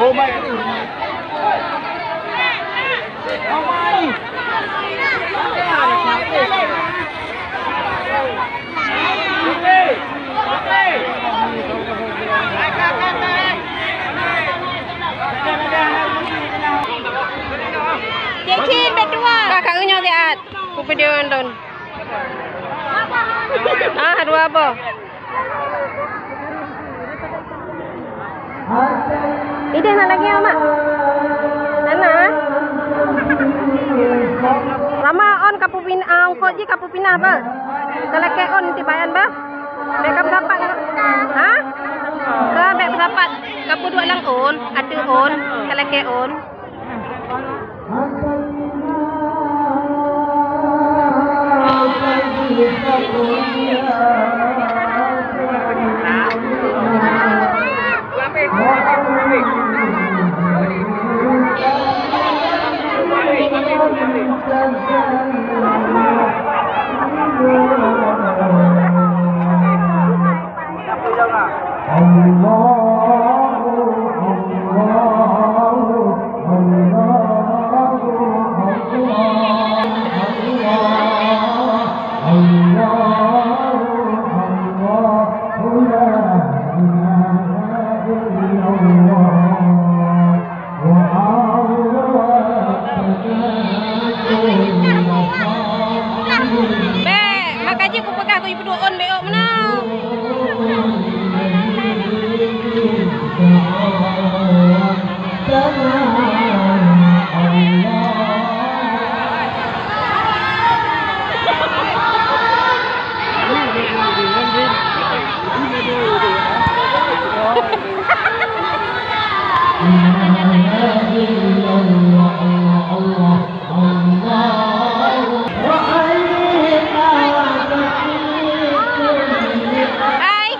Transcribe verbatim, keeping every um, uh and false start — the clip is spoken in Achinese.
Cik Cin, bèk tuan. Ka, ka unyok siat. Ku video nonton. Ah, dua boh. Idéh na lagèe, Mak? Hana? Lama ôn kapeupin-, ah, ongkot jih kapeupinah, bah? Talakèe ôn tibayan, bah? Bèk kapeusapat. Ha? Ka bèk peusapat. Kapeuduek lam ôn, ateueh ôn, talakèe ôn. Bèk, maka jih kupeugah keu ibu duek ôn bèk ôn meunoe. Hai.